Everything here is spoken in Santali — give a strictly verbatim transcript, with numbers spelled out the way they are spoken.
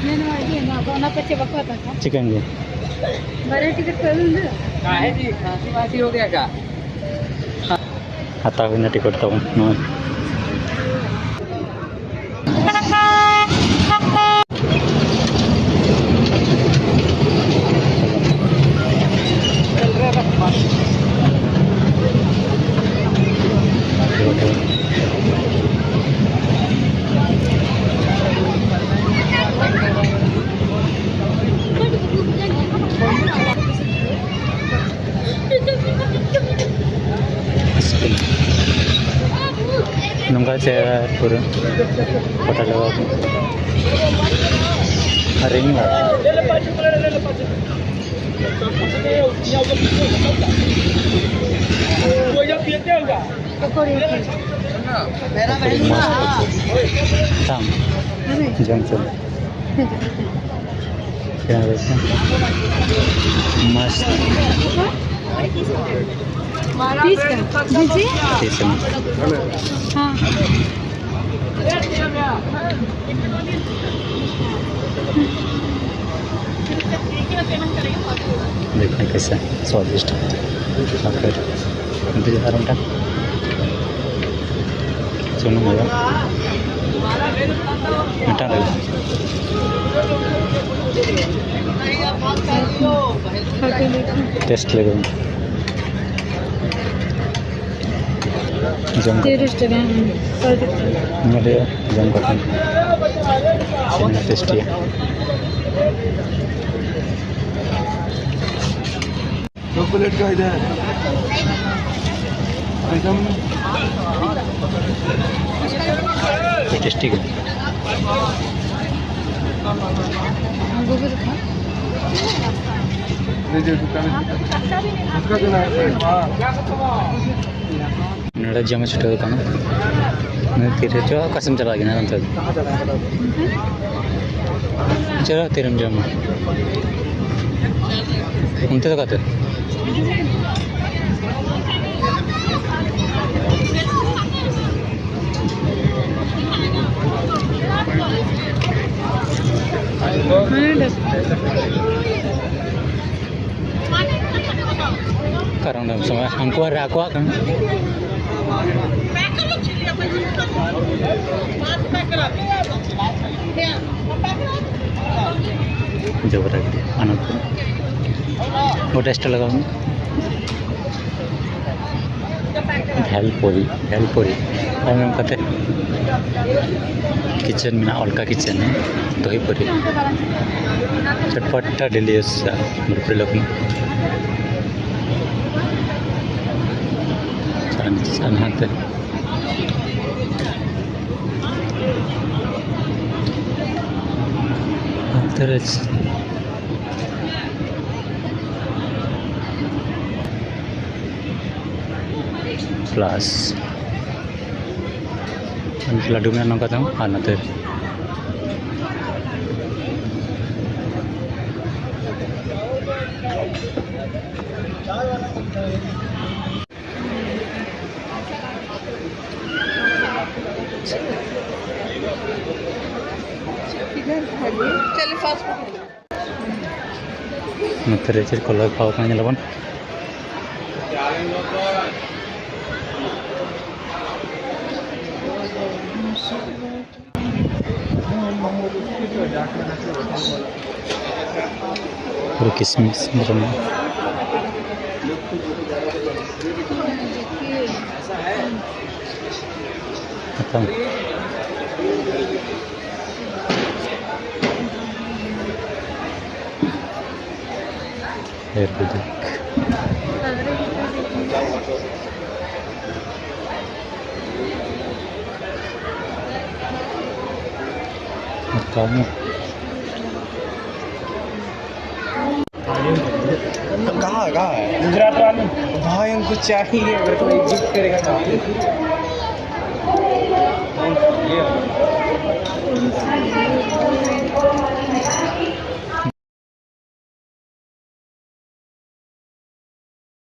ᱦᱮᱸ, ᱱᱚᱣᱟ ᱤᱫᱤ, ᱱᱚᱣᱟ ᱫᱚ ᱚᱱᱟ ᱯᱟᱪᱮ ᱵᱟᱠᱚ ᱦᱟᱛᱟᱣ ᱠᱚᱣᱟ᱾ ᱪᱤᱠᱟᱹᱭᱮᱱ ᱜᱮ? ᱵᱟᱨᱭᱟ ᱴᱤᱠᱤᱴ ᱠᱚ ᱟᱹᱜᱩ ᱞᱮᱫᱟ᱾ ᱠᱟᱦᱮ ᱡᱤ ᱠᱷᱟᱸᱥᱤ ᱵᱟᱥᱤ ᱦᱳ ᱜᱟᱭᱟ ᱠᱟ? ᱦᱟᱛᱟᱣ ᱦᱩᱭᱱᱟ ᱴᱤᱠᱤᱴ ᱛᱟᱵᱚᱱ ᱱᱚᱜᱼᱚᱭ᱾ ᱱᱚᱝᱠᱟ ᱪᱮᱦᱨᱟ ᱯᱩᱨᱟᱹ ᱯᱷᱳᱴᱳ ᱞᱟᱜᱟᱣ ᱠᱟᱱᱟ᱾ ᱟᱨ ᱤᱧ ᱢᱟ ᱛᱟᱢ ᱡᱚᱢ ᱪᱚ᱾ ᱢᱟᱥᱛ᱾ तीस का दीजिए। तीस में। हाँ। देखने कैसा स्वादिष्ट। और फिर ᱟᱨ ᱢᱤᱫᱴᱟᱝ ᱥᱩᱱᱩᱢ ᱦᱩᱭᱩᱜᱼᱟ᱾ ᱢᱤᱫᱴᱟᱝ ᱨᱮ᱾ ᱴᱮᱥᱴ ᱞᱮᱜᱮ ᱵᱚᱱ᱾ ᱡᱚᱢ ᱠᱟᱛᱮ᱾ ᱛᱤᱨᱤᱥ ᱴᱟᱠᱟ, ᱦᱮᱸ, ᱥᱚ ᱴᱟᱠᱟ᱾ ᱧᱮᱞ ᱦᱩᱭᱩᱜᱼᱟ, ᱡᱚᱢ ᱠᱟᱛᱮ᱾ ᱛᱤᱱᱟᱹᱜ ᱴᱮᱥᱴᱤᱭᱟ᱾ दो प्लेट का इधर एकदम। टेस्टी है। लीजिए, दुकान। उसका जो है, हाँ। ᱱᱚᱰᱮ ᱡᱚᱢ ᱪᱷᱩᱴᱟᱹᱣ ᱠᱟᱱᱟ᱾ ᱛᱤᱨᱮ ᱪᱚ ᱚᱠᱟ ᱥᱮᱫ ᱮᱢ ᱪᱟᱞᱟᱜ ᱠᱟᱱᱟ ᱚᱱᱛᱮ ᱫᱚ? ᱪᱚ ᱛᱤᱨᱮᱢ ᱡᱚᱢᱟ? ᱚᱱᱛᱮ ᱫᱚ ᱚᱠᱟᱛᱮ? ᱠᱟᱨᱚᱱ ᱩᱱ ᱥᱚᱢᱚᱭ ᱦᱟᱱᱠᱩ ᱟᱨ ᱟᱠᱚᱣᱟᱜ ᱠᱟᱱᱟ᱾ ᱡᱚᱵᱨᱟ ᱜᱤᱰᱤ ᱚᱱᱟ ᱠᱚ ᱜᱚᱴᱟ ᱥᱴᱚᱞ ᱞᱟᱜᱟᱣ ᱢᱮ᱾ ᱵᱷᱮᱞᱯᱩᱨᱤ, ᱵᱷᱮᱞᱯᱩᱨᱤ᱾ ᱛᱟᱭᱚᱢ ᱠᱟᱛᱮ ᱠᱤᱪᱮᱱ ᱢᱮᱱᱟᱜᱼᱟ, ᱚᱞᱠᱟ ᱠᱤᱪᱮᱱ, ᱫᱚᱦᱤ ᱯᱩᱨᱤ᱾ ᱪᱚᱴᱯᱚᱴ ᱰᱮᱞᱤᱭᱟᱥ, ᱵᱷᱮᱞᱯᱩᱨᱤ ᱞᱚᱠᱷᱱᱳ᱾ ᱟᱨ ᱦᱟᱱᱛᱮ ᱦᱟᱱᱛᱮ ᱨᱮ ᱯᱞᱟᱥ ᱞᱟᱹᱰᱩ ᱢᱮᱱᱟᱜᱼᱟ ᱱᱚᱝᱠᱟ ᱛᱮᱦᱚᱸ, ᱟᱨ ᱱᱚᱛᱮ ᱱᱚᱛᱮ ᱨᱮ ᱪᱮᱫ ᱠᱚ ᱞᱟᱜᱟᱣ ᱠᱟᱱᱟ ᱧᱮᱞᱟᱵᱚᱱ᱾ ᱯᱩᱨᱟᱹ ᱠᱤᱥᱢᱤᱥ ᱢᱮᱨᱚᱢ᱾ ᱦᱟᱛᱟᱣ᱾ ᱟᱭᱩᱨᱵᱮᱫᱤᱠ᱾ ᱦᱟᱛᱟᱣ ᱢᱮ᱾ कहाँ, कहाँ है? गुजरात वाले। भाई, उनको चाहिए, अगर कोई गिफ्ट करेगा तो। ये।